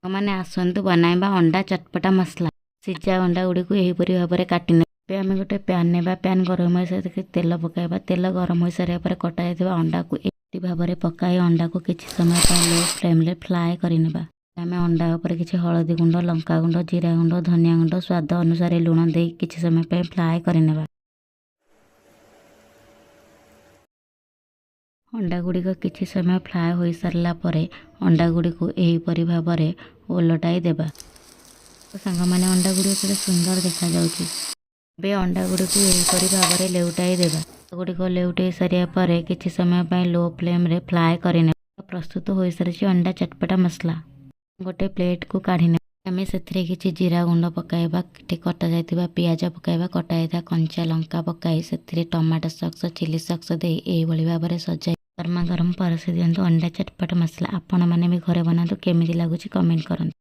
ମାନେ ଆସନ୍ତୁ ବନାଇବା ଅଣ୍ଡା ଚଟପଟା ମସଲା। ସିଝା ଅଣ୍ଡା ଗୁଡ଼ିକୁ ଏହିପରି ଭାବରେ କାଟି ନେବା। ଏବେ ଆମେ ଗୋଟେ ପ୍ୟାନ୍ ନେବା। ପ୍ୟାନ୍ ଗରମ ହୋଇସାରିକି ତେଲ ପକାଇବା। ତେଲ ଗରମ ହୋଇସାରିବା ପରେ କଟା ଯାଇଥିବା ଅଣ୍ଡାକୁ ଏହିପରି ଭାବରେ ପକାଇ ଅଣ୍ଡାକୁ କିଛି ସମୟ ପାଇଁ ଲୋ ଫ୍ଲେମ୍ରେ ଫ୍ରାଏ କରିନେବା। ଆମେ ଅଣ୍ଡା ଉପରେ କିଛି ହଳଦୀ ଗୁଣ୍ଡ, ଲଙ୍କା ଗୁଣ୍ଡ, ଜିରା ଗୁଣ୍ଡ, ଧନିଆ ଗୁଣ୍ଡ, ସ୍ୱାଦ ଅନୁସାରେ ଲୁଣ ଦେଇ କିଛି ସମୟ ପାଇଁ ଫ୍ରାଏ କରିନେବା। ଅଣ୍ଡା ଗୁଡ଼ିକ କିଛି ସମୟ ଫ୍ରାଏ ହୋଇସାରିଲା ପରେ ଅଣ୍ଡା ଗୁଡ଼ିକୁ ଏହିପରି ଭାବରେ ଓଲଟାଇ ଦେବା। ସାଙ୍ଗମାନେ, ଅଣ୍ଡା ଗୁଡ଼ିକ କେତେ ସୁନ୍ଦର ଦେଖାଯାଉଛି। ଏବେ ଅଣ୍ଡା ଗୁଡ଼ିକୁ ଏହିପରି ଭାବରେ ଲେଉଟାଇ ଦେବା। ଗୁଡ଼ିକ ଲେଉଟାଇ ସାରିବା ପରେ କିଛି ସମୟ ପାଇଁ ଲୋ ଫ୍ଲେମ୍ରେ ଫ୍ରାଏ କରିନେବା। ପ୍ରସ୍ତୁତ ହୋଇସାରିଛି ଅଣ୍ଡା ଚଟପଟା ମସଲା। ଗୋଟେ ପ୍ଲେଟ୍କୁ କାଢ଼ି ନେବା। ଆମେ ସେଥିରେ କିଛି ଜିରା ଗୁଣ୍ଡ ପକାଇବା, କଟା ଯାଇଥିବା ପିଆଜ ପକାଇବା, କଟା ଯାଇଥିବା କଞ୍ଚା ଲଙ୍କା ପକାଇ ସେଥିରେ ଟମାଟୋ ସକ୍ସ, ଚିଲି ସକ୍ସ ଦେଇ ଏହିଭଳି ଭାବରେ ସଜାଇ ଗରମା ଗରମ ପରସି ଦିଅନ୍ତୁ ଅଣ୍ଡା ଚଟପଟା ମସଲା। ଆପଣମାନେ ବି ଘରେ ବନାନ୍ତୁ, କେମିତି ଲାଗୁଛି କମେଣ୍ଟ କରନ୍ତୁ।